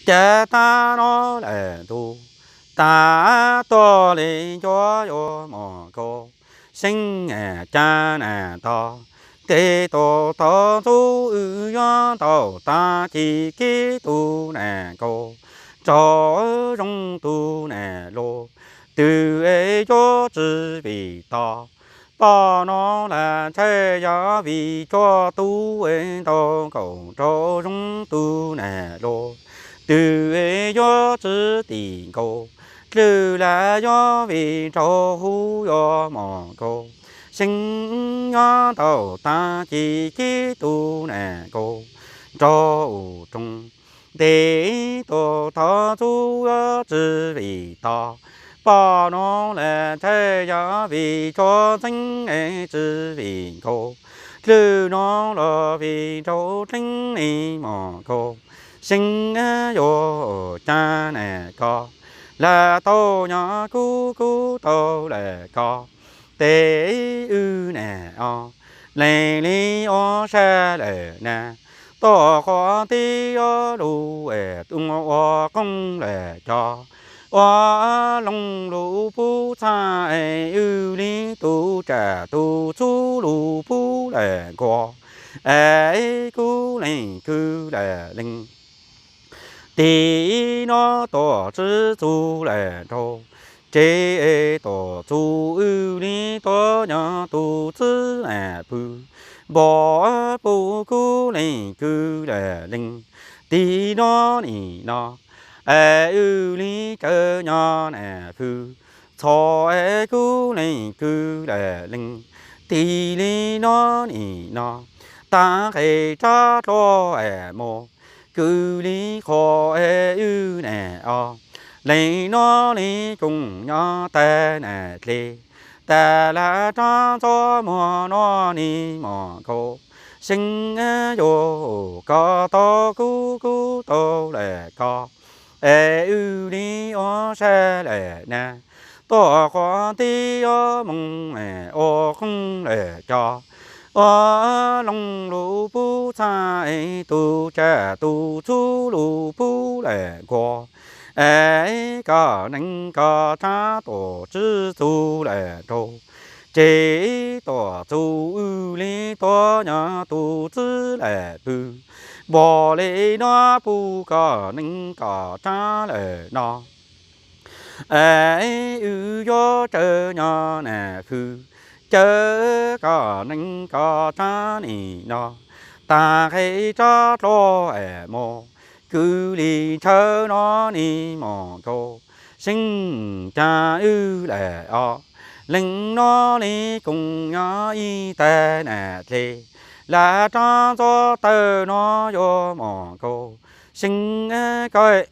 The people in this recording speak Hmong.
Cas tag no lawm ntuj, tag tuag li ncuav yuav mus nkaus, seeb cas nas tog, tes tus thov ntxub wb yuav ntaus tag ci kib tus nas nkaus, nrog zoo tus nas luag, twb yuav tsis vim tog. Poj no las ntshai yog vim tsuag tus ntau nkaus nrog zoo tus nas luag, twb yuav tsis tim nkaus, dlhwb las yuav vim nraug huv yuav mus nkaus, seeb yuav ntaus tag ci kib tus nas nkaus, nrog zoo ntes tus thov ntxub yuav tsis vim tog. Poj no las ntshai yog vim tsuag ntxeeb tsis vim nkaus, dlhwb no los vim nraug dleeb li mus nkaus, seeb yuav cas nas koj, lam tau nyob kub kub tau lawm koj, tes wb nas os, lees li ua sab lawm na, tuaj qhov tib ob lus ua qooj lawm cov, ua loo lus pub txhaj es wb li tus tsam tus txub lus pub lawm nkuaj, es kub leej kwv lawm leej. Tim no tuaj tsis txug lawm nraug, ces tuaj txug wb li tuaj nyob tus txwv lam pw, npog pub kub leej kwv lawm leej. Tim no nim no es wb li cawm nyob nas hwj, txhov es kub leej kwv lawm leej. Tim li no nim no tag qheb tsab dlua es mus, kwv li qhov es wb nas os, leej no li koom nyob tag nas dlej, tas las rab ntxob muag no ni mus nkaus, seeb yuav koj tau kub kub tau lawm koj, es wb li ua sab lawm na, tuaj qhov tib ob moos ua qooj lawm cov, ua loo lus pub txhaj es tus tsam tus txub lus pub lawm nkuaj, es koj neej koj tsab tuaj tsis txug lawm nraug, ces tuaj txug wb li tuaj nyob tus txwv lawm pw, npog li no pub koj neej koj tsab lawm no. Es wb yuav cawm nyob nas hwj, cawm koj neej koj tsab nim no, tag qheb tsab dlua es mus, kwv li ntshaw no ni mus nkaus, seeb cas wb lawm os, leej no li koom nyob ib tag nas dlej, las rab ntxob tawg no yuav mus nkaus, seeb koj